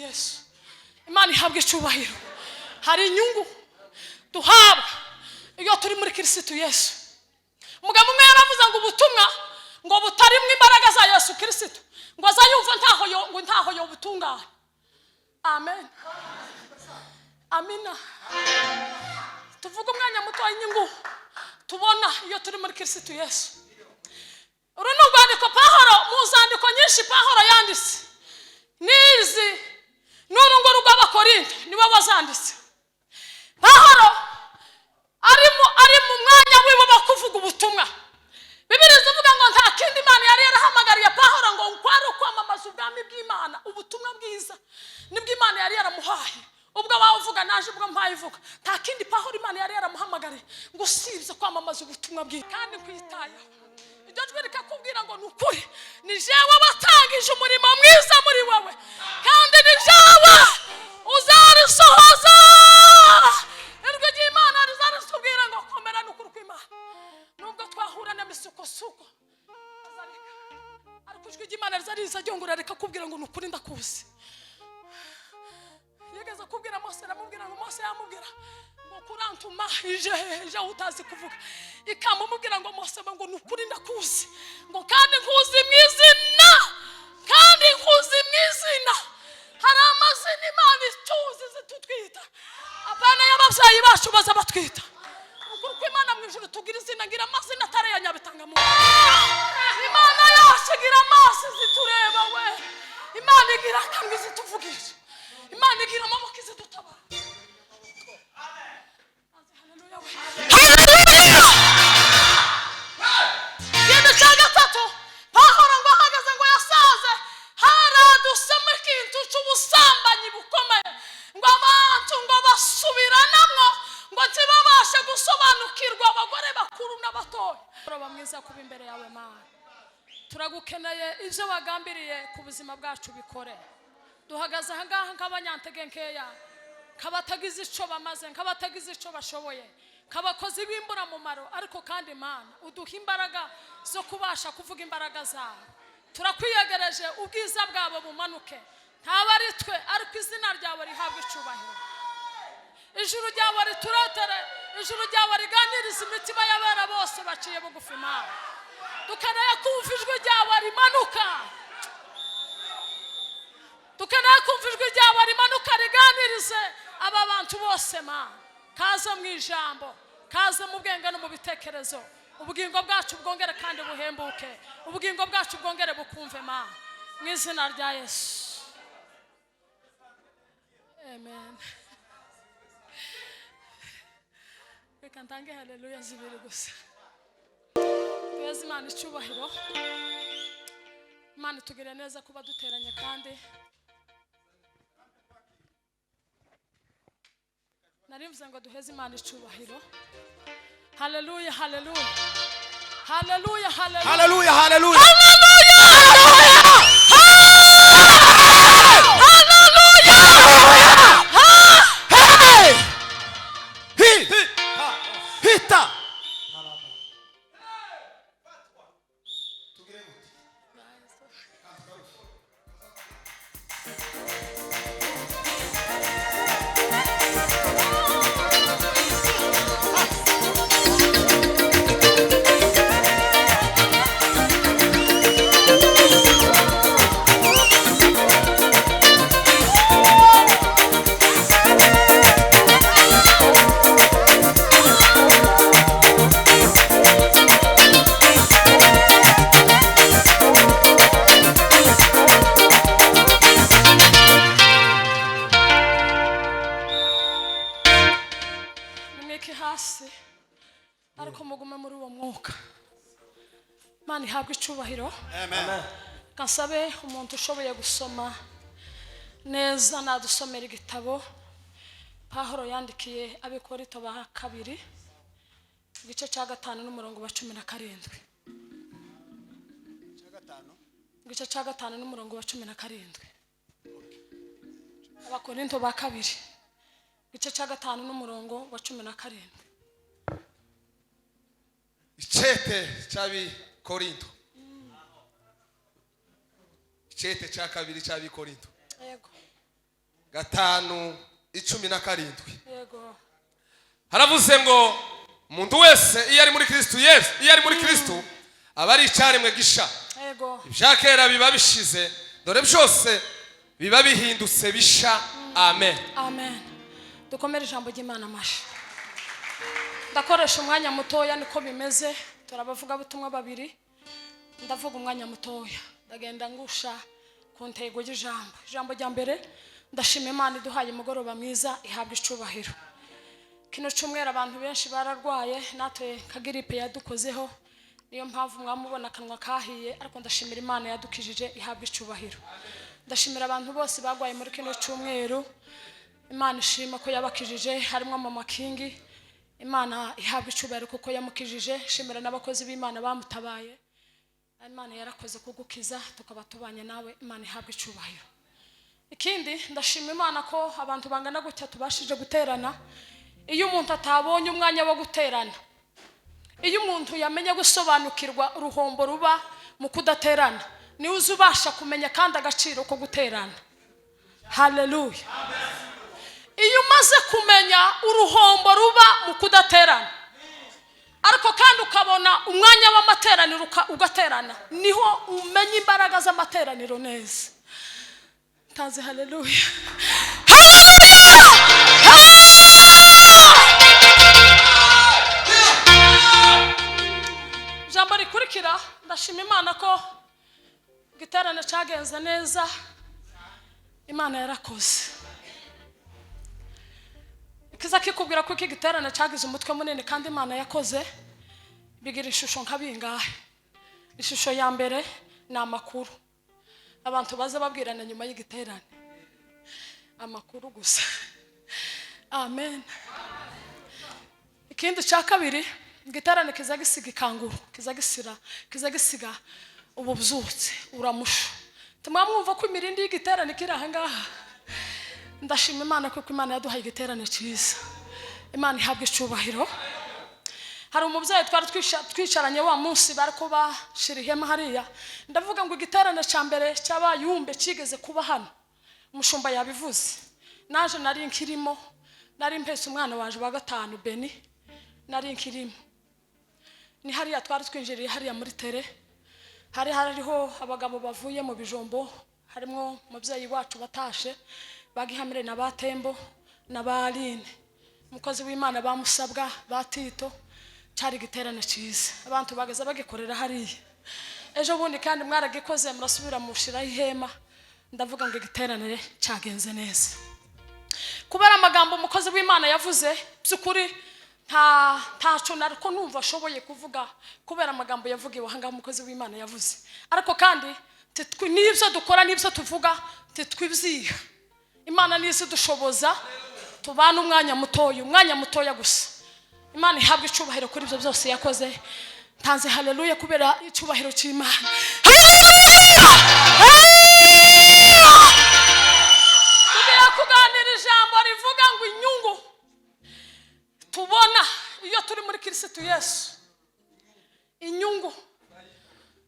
Yesu. Imana ihabwa icyubahiro. Hari inyungu duhabwa iyo turi muri Kirisitu Yesu. Umugabo umwe yaravuze ngo ubutumwa ngo butarimo imbaraga za Yesu Kirisitu, ngo azayumva ntaho yo, ngo ntaho yo butungana. Amen, amina. Tuvuge umwanya muto w'inyungu tubona iyo turi muri Kirisitu Yesu. Uru ni urwandiko Pahoro, mu zandiko nyinshi Pahoro yanditse, n'izi n'uru nguru rw'Abakorinto niwe wazanditse. Pahoro ari mu mwanya wiwe wo kuvuga ubutumwa. Bibiri zivuga ngo nta kindi Imana yari yarahamagariye Pahoro ngo kwari ukwamamaza ubwami bw'Imana. Ubutumwa bwiza nibwo Imana yari yaramuhaye. Ubwo wawuvuga naje, ubwo mpaye ivuga, nta kindi Pahoro Imana yari yaramuhamagariye ngo usibye kwamamaza ubutumwa bwiza. Kandi nkwitayeho, iryo jwi rikakubwira ngo ni ukuri, ni jewe watangije umurimo mwiza muri wowe, kandi ni jewe uzarisohoza. Ijwi ry'Imana rizaritubwira ngo komera. Ni ukuri kw'Imana, nubwo twahura n'imisukosuko azareka, ariko ijwi ry'Imana rizariza ryongora rikakubwira ngo ni ukuri, ndakuzi. Yigeze kubwira Mose, aramubwira ngo Mose yamubwira ngo kurantuma ije ije utazi kuvuga, ikamumubwira ngo Mose, ngo ni ukuri ndakuzi, ngo kandi nkuzi mu izina, kandi nkuzi mu izina. Hari amazina Imana ituzi zitutwita, apana y'ababyeyi bacu baza batwita. Ukuri kw'Imana, mu ijuru tugira izina, ngira amazina atari iya Nyabitangamuntu. Imana yacu igira amaso zitureba we, Imana igira akanwa izituvugisha, Imana igira amaboko izidutabara. Haleluya we. Haleluya! Ikintu cya gatatu, Pahoro ngo ahagaze ngo yasaze haradusemo ikintu cy'ubusambanyi bukomeye, ngo abantu ngo basubiranamwo, ngo ntibabashe gusobanukirwa, abagore bakuru n'abatoya. Uraba mwiza kuba imbere yawe, Mana. Turagukeneye. Ibyo wagambiriye ku buzima bwacu bikore. Duhagaze aha ngaha nk'abanyantege nkeya, nk'abatagize icyo bamaze, nk'abatagize icyo bashoboye, nk'abakozi b'imburamumaro, ariko kandi Imana uduha imbaraga zo kubasha kuvuga imbaraga zawe. Turakwiyegereje, ubwiza bwabo bumanuke. Ntaba ari twe, ariko izina ryawe rihabwe icyubahiro. Ijuru ryawe rituretere, ijuru ryawe riganiriza imitima y'abera bose baciye bugufi. Imana, dukeneye kumva ijwi ryawe rimanuka, dukeneye kumva ijwi ryawe rimanuka riganirize aba bantu bose. Mana, kaze mu ijambo, kaze mu bwenge no mu bitekerezo. Ubugingo bwacu bwongere kandi buhembuke, ubugingo bwacu bwongere bukumve, Mana, mu izina rya Yesu, amen. Reka ntange haleluya zibiri gusa, duheze Imana icyubahiro. Imana itugirire neza kuba duteranye. Kandi nari mvuze ngo duheze Imana icyubahiro. Haleluya, haleluya, haleluya, haleluya! Haleluya, haleluya! Haleluya! Hey! Hi! Hita! Nimwike hasi, ariko mugume muri uwo mwuka. Imana ihabwe icyubahiro. Amen. Nsabe umuntu ushoboye gusoma neza nadusomera igitabo Pahoro yandikiye Abikorito ba kabiri, igice cya 5 n'umurongo wa 17. Igice cya 5 n'umurongo wa 17. Abakorinto ba kabiri, igice cya 5 n'umurongo wa 17. Icete cy'Abikorinto, icete cya kabiri cy'Abikorinto. Yego. 5:17. Yego. Haravuze ngo umuntu wese iyo ari muri Kristo Yesu, iyo ari muri Kristo aba ari icyaremwe gisha. Yego. Ibya kera biba bishize, dore byose biba bihindutse bisha. Amen. Amen. Dukomere ijambo ry'Imana amashyi. Ndakoresha umwanya mutoya, niko bimeze, turabavugabutumwa babiri. Ndavuga umwanya mutoya, ndagenda ngusha ku ntego y'ijambo. Ijambo rya mbere, ndashima Imana iduhaye umugoroba mwiza, ihabwa icubahiro. Kino cyumweru abantu benshi bararwaye, natwe kagiripe yadukozeho, niyo mpamvu mwamubona akanwa kahiye, ariko ndashimira Imana yadukijije, ihabwa icubahiro. Ndashimira abantu bose bagwaye muri kino cyumweru, Imana ishima ko yabakijije, harimo Mama Kingi, Imana ihabwa icubahiro kuko yamukijije. Shimira n'abakozi b'Imana bamutabaye, Imana yarakoze kugukiza tukaba tubanye nawe, Imana ihabwa icubahiro. Ikindi, ndashima Imana ko abantu bangana gutya tubashije guterana. Iyo umuntu atabonye umwanya wo guterana, iyo umuntu yamenye gusobanukirwa uruhombo ruba mu kudaterana, niwe uza ubasha kumenya kandi agaciro ko guterana. Haleluya. Iyo umaze kumenya uruhombo ruba mu kudaterana, ariko kandi ukabona umwanya w'amateraniro ugaterana, niho umenya imbaraga z'amateraniro neza. Ntazi haleluya. Haleluya! Ijambo rikurikira, ndashima Imana ko igiterane cyagenze neza, Imana yarakoze. Kiza kikubwira ko iki giterane cyagize umutwe munini kandi Imana yakoze, bigira ishusho nka bingahe. Ishusho ya mbere ni amakuru abantu baza babwirana nyuma y'igiterane, amakuru gusa. Amen. Ikindi cya kabiri, igiterane kiza gisiga ikanguru, kiza gisira, kiza gisiga ububyutse, uramusha tumwamwumva ko imirindi y'igiterane kiri aha ngaha. Ndashima Imana kuko Imana yaduhaye igiterane cyiza, Imana ihabwa icubahiro. Hari umubyeyi twari twicaranye wa munsi bari kubashira ihema hariya, ndavuga ngo igiterane cya mbere cy'abayumbe kigeze kuba hano, umushumba yabivuze, naje nari nkirimo, nari mpetse umwana waje wa 5 Beni, nari nkirimo. Ni hariya twari twinjiriye hariya muri tere, hari hariho abagabo bavuye mu bijombo, harimo umubyeyi wacu batashe bagihamire na batembo na baline, umukozi w'Imana bamusabwa ba Tito. Cyari igiterane cyiza, abantu bageze bagikorera hariya. Ejo bundi kandi mwaragikoze, murasubira mushiraho ihema. Ndavuga ngo igiterane cyagenze neza kubera amagambo umukozi w'Imana yavuze. By'ukuri ntaco nariko numva ashoboye kuvuga kubera amagambo yavugiwe aha ngaha umukozi w'Imana yavuze. Ariko kandi n'ibyo dukora n'ibyo tuvuga titwibyiha, Imana nizo dushoboza tubana umwanya mutoya, umwanya mutoya gusa. Imana ihabwa icubahiro kuri ibyo byose yakoze. Ntanze haleluya kubera icubahiro cy'Imana. Haleluya! Tugiye kuganira ijambo rivuga ngo inyungu tubona iyo turi muri Kristo Yesu. Inyungu,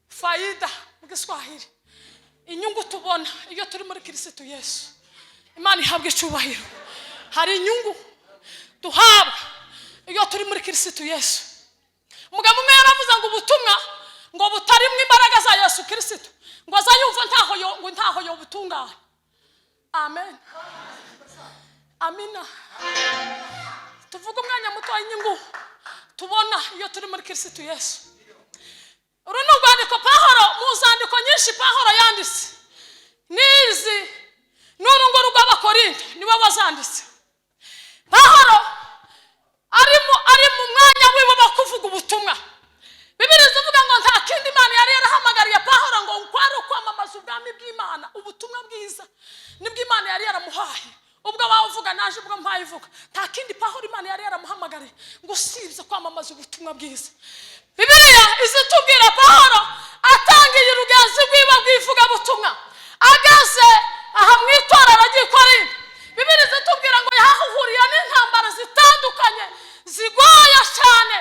faida mu Giswahili, inyungu tubona iyo turi muri Kristo Yesu. Imana ihabwa icubahiro. Hari inyungu duhabwa iyo turi muri Kristo Yesu. Umugabo umwe yaravuze ngo ubutumwa ngo butarimo imbaraga za Yesu Kristo, ngo azayumva ntaho yo, ngo ntaho yo butungana. Amen. Amina. Tuvuge umwanya muto w'inyungu tubona iyo turi muri Kristo Yesu. Uru ni urwandiko Pahoro, mu zandiko nyinshi Pahoro yanditse, nizi n'uru nguru rw'Abakorinto niwe wazanditse. Pahoro ari mu mwanya wiwe wo kuvuga ubutumwa. Bibiliya ivuga ngo nta kindi Imana yari yarahamagariye Pahoro ngo kwari ukwamamaza ubwami bw'Imana, ubutumwa bwiza nibwo Imana yari yaramuhaye. Ubwo wavuga naje, ubwo mpaye ivuga, nta kindi Pahoro Imana yari yaramuhamagariye ngo usibye kwamamaza ubutumwa bwiza. Bibiliya izitubwira Pahoro atangiye urugenzi rwiwe rw'ivugabutumwa, ageze aha mu itorero ry'i Korinto. Bibiliya izitubwira ngo yahahuriye n'intambara zitandukanye zigoye cyane.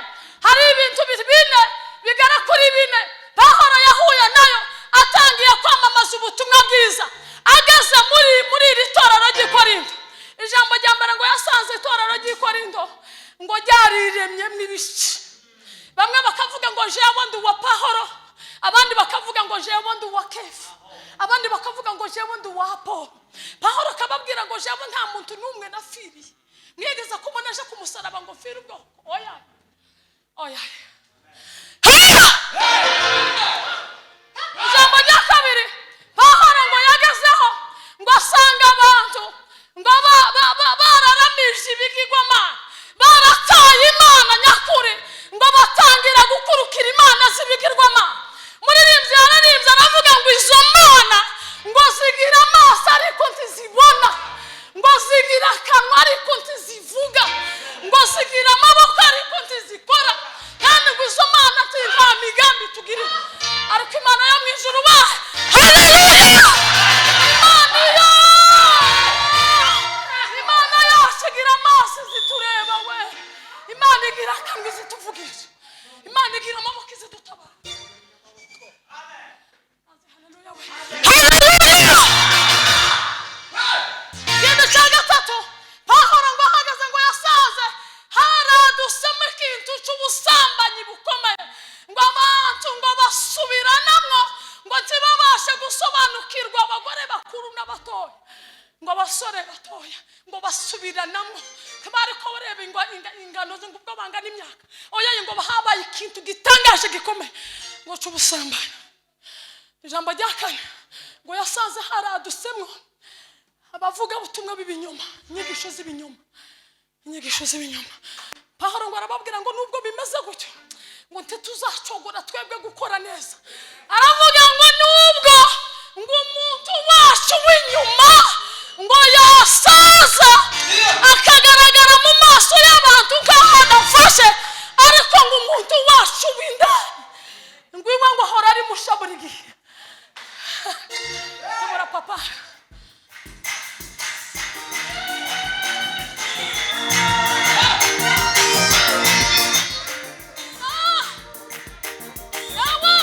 Hari ibintu bine bigera kuri bine Pahoro yahuye nayo atangiye kwamamaza ubutumwa bwiza, ageze muri iri torero ry'i Korinto. Ndi uwa Pahoro, abandi bakavuga ngo jewe ndi uwa Kefa, abandi bakavuga ngo jewe ndi uwa Apolo. Pahoro akababwira ngo jewe nta muntu n'umwe nafiriye. Mwigeze kubona aje ku musaraba ngo mfire ubwoko? Oya, oya. Ijambo rya kabiri, Pahoro ngo yagezeho ngo asanga abantu ngo bararamije ibigirwamana, barataye Imana nyakuri, ngo batangira gukurukira imana z'ibigirwamana. Muririmbyi yararimbye aravuga ngo izo mana ngo zigira amaso ariko ntizibona, ngo zigira akanwa ariko ntizivuga, ngo zigira amaboko ariko ntizikora, kandi ngo izo mana nta migambi tugirira. Ariko Imana yo mu ijuru ba, haleluya! Imana iyo, Imana yacu igira amaso izitureba we, Imana igira akanwa izituvugisha, Imana igira amaboko izidutabara. Haleluya we, haleluya! Ikintu cya gatatu, Pahoro ngo ahagaze ngo yasaze haradusemo ikintu cy'ubusambanyi bukomeye, ngo abantu ngo basubiranamwo, ngo ntibabashe gusobanukirwa, abagore bakuru n'abatoya, ngo abasore batoya ngo basubiranamwo, ntibari ko bareba ingano ngo ubwo bangana imyaka. Oya, ngo habaye ikintu gitangaje gikomeye ngo cy'ubusambanyi. Ijambo rya kane, ngo yasanze haradusemwo abavugabutumwa b'ibinyoma, inyigisho z'ibinyoma, inyigisho z'ibinyoma. Pahoro ngo arababwira ngo nubwo bimeze gutyo, ngo ntituzacogora twebwe gukora neza. Aravuga ngo nubwo ngo umuntu wacu w'inyuma ngo yasaza akagaragara mu maso y'abantu nk'aho adafashe, ariko ngo umuntu wacu w'indani ngo iwe ngo ahora ari musha buri gihe. Tubura papa. Yawa!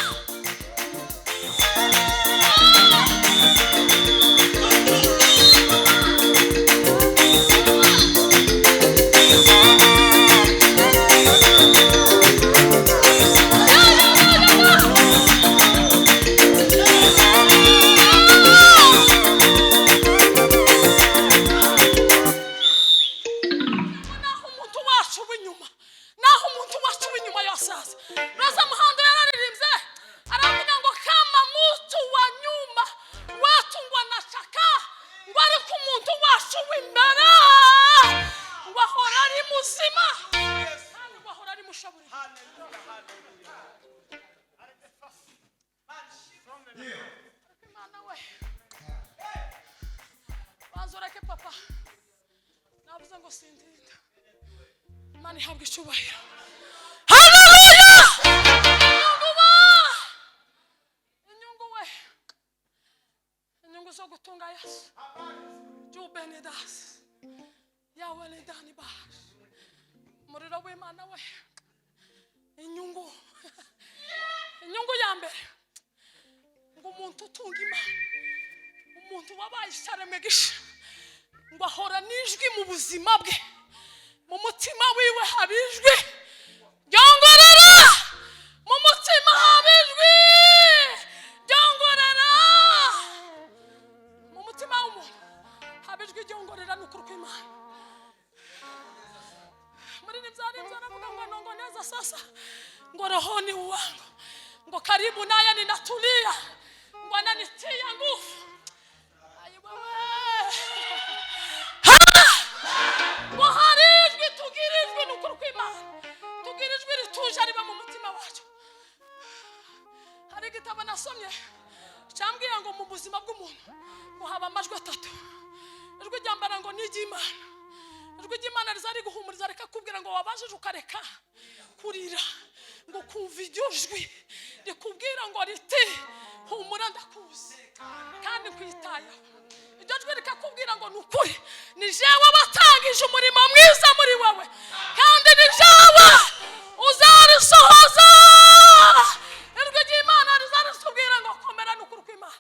Naho umuntu wacu w'inyuma, naho umuntu wacu w'inyuma yasaza. Roza Muhando yararirimbye aravuga ngo kama mutu wa nyuma wetu ngo anashaka, ngo ariko umuntu wacu w'imbere ngo ahora ari muzima kandi ngo ahora ari mushaburi. Imana we, banza ureke papa, navuze ngo sindinda. Imana ihabwa icyubahiro. Haleluya! Inyungu we, inyungu we, inyungu zo gutunga Yesu jubenidas yawe lidani bash umuriro w'Imana we. Inyungu, inyungu ya mbere, ngo umuntu utunga Imana, umuntu wabaye isareme gisha, ngo ahora n'ijwi mu buzima bwe, mu mutima wiwe haba ijwi ryongorera, mu mutima haba ijwi ryongorera, mu mutima w'umuntu haba ijwi ryongorera. Ni ukuri kw'Imana. Muri nibyo aravuga ngo nongoneza sasa ngo rohoni wangu, ngo karibu naye ninatulia, ngo ananitia nguvu. Ayi wewe! Ngo hari ijwi, tugira ijwi, ni ukuri kw'Imana, tugira ijwi rituje riba mu mutima wacu. Hari igitabo nasomye cyambwiye ngo mu buzima bw'umuntu ngo haba amajwi atatu. Ijwi rya mbere ngo ni iry'Imana. Ijwi ry'Imana riza riguhumuriza, rikakubwira ngo wabajije ukareka kurira, ngo kumva iryo jwi rikubwira ngo riti humura, ndakuzi kandi nkwitayeho. Iryo jwi rikakubwira ngo ni ukuri, ni jewe watangije umurimo mwiza muri wowe kandi ni jewe uzarisohoza. Ijwi ry'Imana rizaritubwira ngo komera, ni ukuri kw'Imana,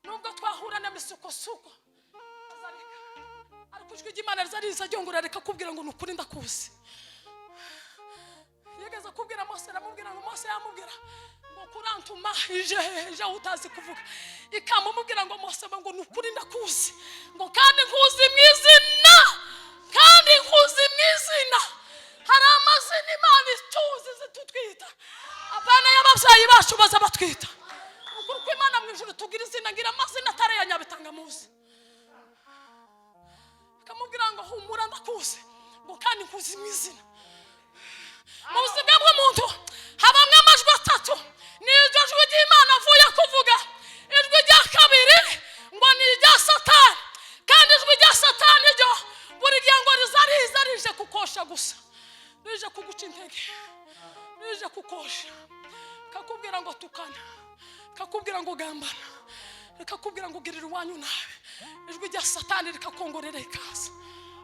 nubwo twahura n'imisukosuko azareka, ariko ijwi ry'Imana riza riza ryongorera rikakubwira ngo ni ukuri, ndakuzi. Yigeze kubwira Mose, aramubwira ngo Mose Mose yamubwira ngo kurantuma ije hehe aho utazi kuvuga. Ikamumubwira ngo Mose ngo ni ukuri ndakuzi, ngo kandi nkuzi mu izina, kandi nkuzi mu izina. Hari amazina Imana ituzi zitutwita, apana y'ababyeyi bacu baza batwita. Ukuri kw'Imana mu ijuru tugira izina, ngira amazina atari iya Nyabitanga muzi. Akamubwira ngo humura ndakuzi, ngo kandi nkuzi mu izina. Mu buzima bw'umuntu habamo amajwi atatu: ni iryo jwi ry'Imana avuye kuvuga, ijwi rya kabiri ngo ni irya Satani, kandi ijwi rya Satani ryo buri gihe ngo riza riza rije kukosha gusa, rije kuguca intege, rije kukosha, kakubwira ngo tukana, kakubwira ngo gambana, rikakubwira ngo girira iwanyu nabi. Ijwi rya Satani rikakongorera ikaza,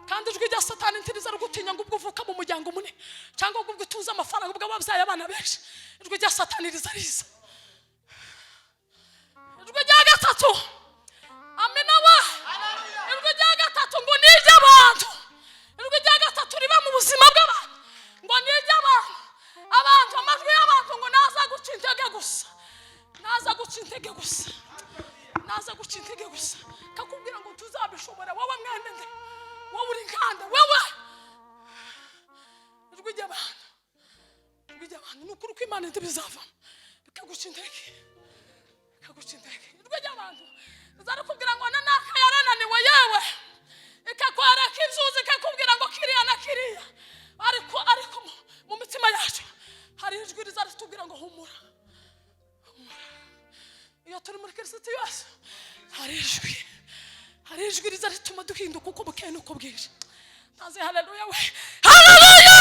kandi ijwi rya Satani ntiriza rugutinya ngo ubwo uvuka mu muryango munini cyangwa ubwo utunze amafaranga, ubwo wabyaye abana benshi. Ijwi rya Satani riza riza. Ijwi rya gatatu, amina we, ijwi rya gatatu ngo ni iry'abantu. Ijwi rya gatatu riba mu buzima bw'abantu ngo ni iry'abantu. Abantu, amajwi y'abantu ngo naza guca intege gusa, naza guca intege gusa, naza guca intege gusa, kakubwira ngo tuzabishobora, wowe mwene nde, wowe uri nkanda wowe. Ijwi ry'abantu, ijwi ry'abantu, ni ukuri ko Imana ntibizavamo, bikaguca intege, bikaguca intege. Ijwi ry'abantu rizakubwira ngo na naka yarananiwe, yewe ikakwereka inzuzi, ikakubwira ngo kiriya na kiriya, ariko mu mitima yacu hari ijwi rizaritubwira ngo humura, humura. Iyo turi muri Kirisiti yose hari ijwi, hari ijwi riza rituma duhinduka uko bukeye n'uko bwije. Ntazi haleluya we, haleluya!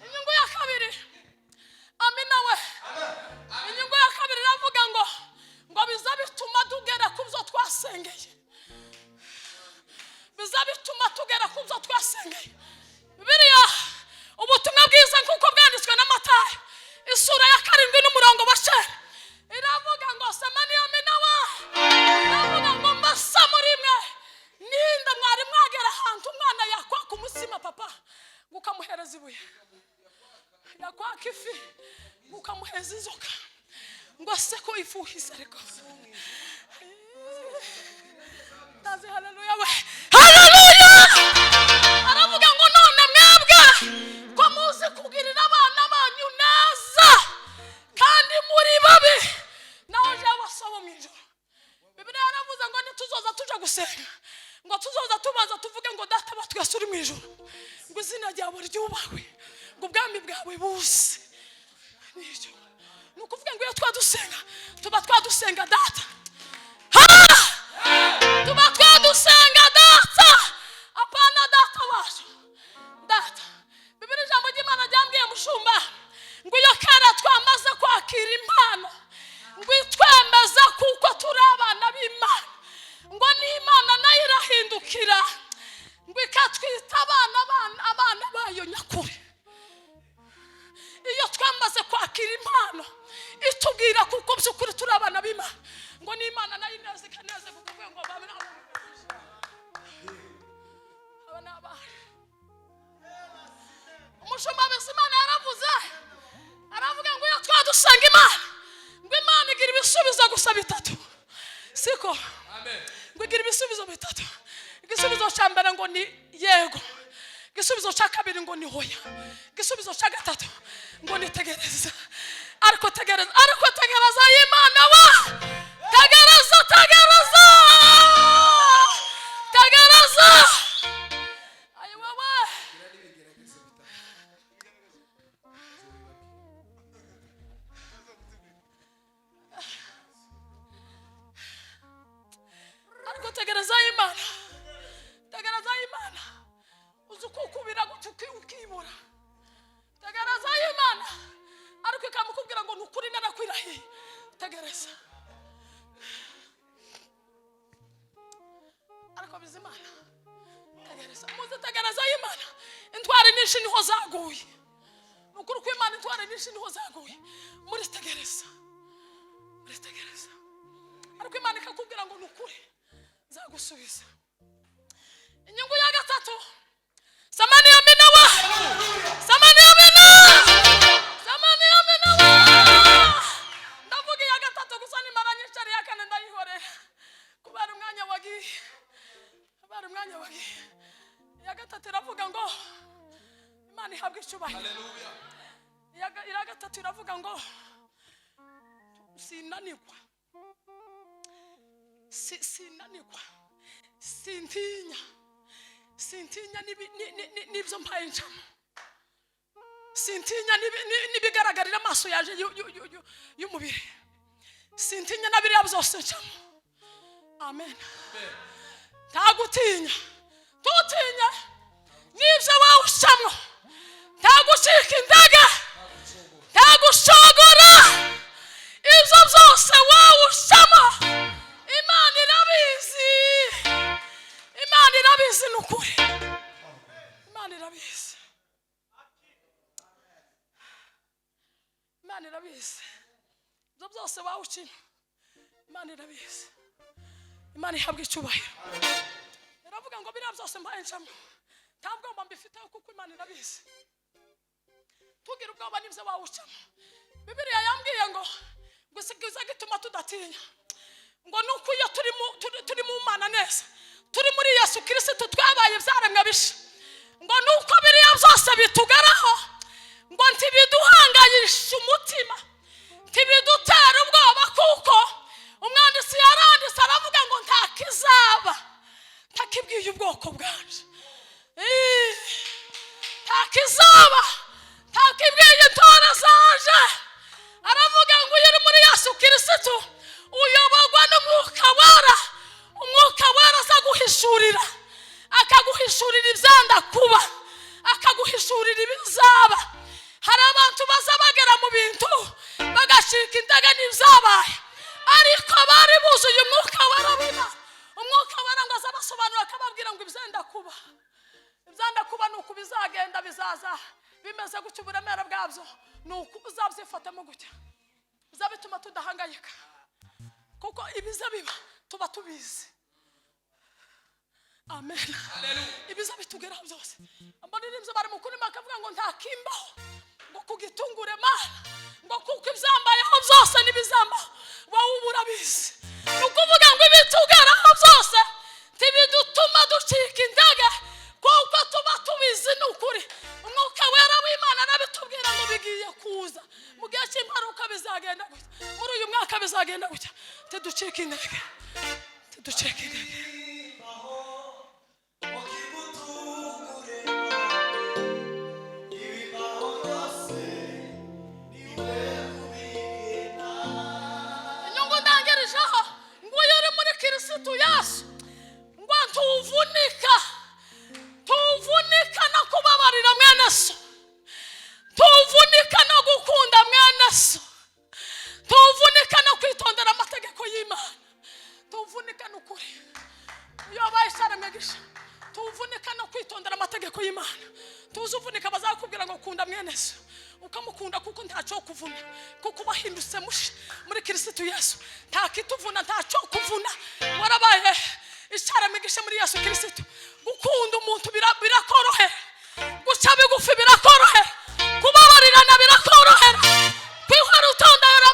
Inyungu ya kabiri, amina we, inyungu ya kabiri iravuga ngo biza bituma tugera ku byo twasengeye, biza bituma tugera ku byo twasengeye. Bibiliya, ubutumwa bwiza nk'uko bwanditswe na Matayo, isura ya 7 n'umurongo wa 9, iravuga ngo sema niyo mina we, iravuga ngo mbasa muri mwe ninda mwari mwagera ahantu umwana yakwaka umutsima papa ngo ukamuhereza ibuye, yakwaka ifi ngo ukamuhereza inzoka, ngo se ko ifuhise. Ariko ndazi haleluya we, haleluya! Aravuga ngo none mwebwe ko muzi kugirira abana banyu neza kandi muri babi, naho jewe basaba mu ijoro. Bibiliya yaravuze ngo ntituzoza tuja gusenga ngo tuzoza tubanza tuvuge ngo Data wa twese uri mu ijoro, ngo izina ryawe ryubahwe, ngo ubwami bwawe buze. Nicyo ni ukuvuga ngo iyo twadusenga tuba twadusenga Data, tuba twadusenga Data, apana data wacu, Data. Bibiri, ijambo ry'Imana ryambwiye mushumba ngo iyo kera twamaze kwakira impano ngo itwemeza kuko turi abana b'Imana, ngo n'Imana nayo irahindukira ngo ikatwita abana, abana bayo nyakuri. Iyo twamaze kwakira impano itubwira kuko by'ukuri turi abana b'Imana, ngo n'Imana nayo ineza ikanezerwa kuvuga ngo aba ni abana, aba ni abana. Umushumba Bizimana yaravuze, aravuga ngo iyo twadusanga Imana, ngo Imana igira ibisubizo gusa bitatu, siko? Amen. Ngo igira ibisubizo bitatu: igisubizo cya mbere ngo ni yego, igisubizo cya kabiri ngo ni hoya, igisubizo cya gatatu ngo ni tegereza. Ariko tegereza, ariko tegereza y'Imana wa, tegereza, tegereza, tegereza, ayi wowe. Ariko tegereza y'Imana, tegereza y'Imana, uzi uko ukubira gutya ukibura. Tegereza y'Imana, ariko ikamukubwira ngo ni ukuri narakwirahiye, tegereza. Ariko Bizimana, tegereza, muzi tegereza y'Imana, intwari nyinshi niho zaguye. Ni ukuri ko Imana, intwari nyinshi niho zaguye muri tegereza, muri tegereza. Ariko Imana ikakubwira ngo ni ukuri nzagusubiza. Inyungu ya gatatu, samani ya minawa, samani ya mina, samani ya minawa. Ndavuga iya gatatu gusa, nimara nyicari iya kane ndayihorera kubera umwanya wagiye, kubera umwanya wagiye. Iya gatatu iravuga ngo Imana ihabwe icyubahiro. Haleluya. Iya gatatu iravuga ngo sinanirwa, sinanirwa, sintinya, sintinya n'ibyo mpaye ncamo, sintinya n'ibigaragarira amaso yaje y'umubiri, sintinya na biriya byose ncamo. Amen. Nta gutinya, tutinye n'ibyo wawucamo, nta gucika intege, nta gushogora. Ibyo byose wawucamo, Imana irabizi, Imana irabizi. Ni ukuri, Imana irabizi, Imana irabizi. Ibyo byose wawucimo, Imana irabizi. Imana ihabwa icyubahiro. Iravuga ngo biriya byose mbaye ncamo, nta bwoba mbifiteho kuko Imana irabizi. Tugira ubwoba n'ibyo wawucamo. Bibiliya yambwiye ngo gusigaza gituma tudatinya ngo ni uko iyo turi mu Mana neza, turi muri Yesu Kirisitu, twabaye ibyaremwe bisha. Ngo ni uko biriya byose bitugeraho, ngo ntibiduhangayisha umutima, ntibidutera ubwoba, kuko umwanditsi yaranditse aravuga ngo nta kizaba ntakibwiye ubwoko bwanje. Nta kizaba ntakibwiye intore zanje. Aravuga ngo iyo uri muri Yesu Kirisitu uyoborwa n'Umwuka Wera. Umwuka Wera aza guhishurira, akaguhishurira ibyanda kuba, akaguhishurira ibizaba. Hari abantu baza bagera mu bintu bagacika intege n'ibyabaye, ariko bari buzuye Umwuka Wera w'Imana. Umwuka Wera ngo aza abasobanura, akababwira ngo ibyenda kuba, ibyenda kuba ni uku bizagenda, bizaza bimeze gutya, uburemere bwabyo ni uku, uzabyifatamo gutya. Biza bituma tudahangayika kuko ibiza biba tuba tubizi. Amen. Haleluya. Ibiza bitugeraho byose, abaririmbyi bari mu kurima bakavuga ngo nta kimbaho ngo kugitungure Mana, ngo kuko ibyambayeho byose n'ibizambaho wowe uba urabizi. Ni ukuvuga ngo ibitugeraho byose ntibidutuma ducika intege kuko tuba tubizi. Ni ukuri, Umwuka Wera w'Imana arabitubwira ngo bigiye kuza mu gihe cy'impanuka, bizagenda gutya, muri uyu mwaka bizagenda gutya. Ntiducike intege, ntiducike intege. Inyungu ndangirijeho ngo iyo uri muri Kirisitu Yesu, ngo tuvunika, tuvunika no kubabarira mwene so, tuvunika no gukunda mwene so, tuvunika no kwitondera amategeko y'Imana, tuvunika n'ukuri. Iyo wabaye icyaremwe gisha, tuvunika no kwitondera amategeko y'Imana. Tuzi uvunika, bazakubwira ngo kunda mwene so, ukamukunda kuko ntacyo kuvuna, kuko wahindutse musha muri Kirisitu Yesu. Nta kituvuna, ntacyo kuvuna, warabaye icyaremwe gisha muri Yesu Kirisitu. Gukunda umuntu birakorohera, guca bigufi birakorohera, kubabarirana birakorohera, kwihora utondera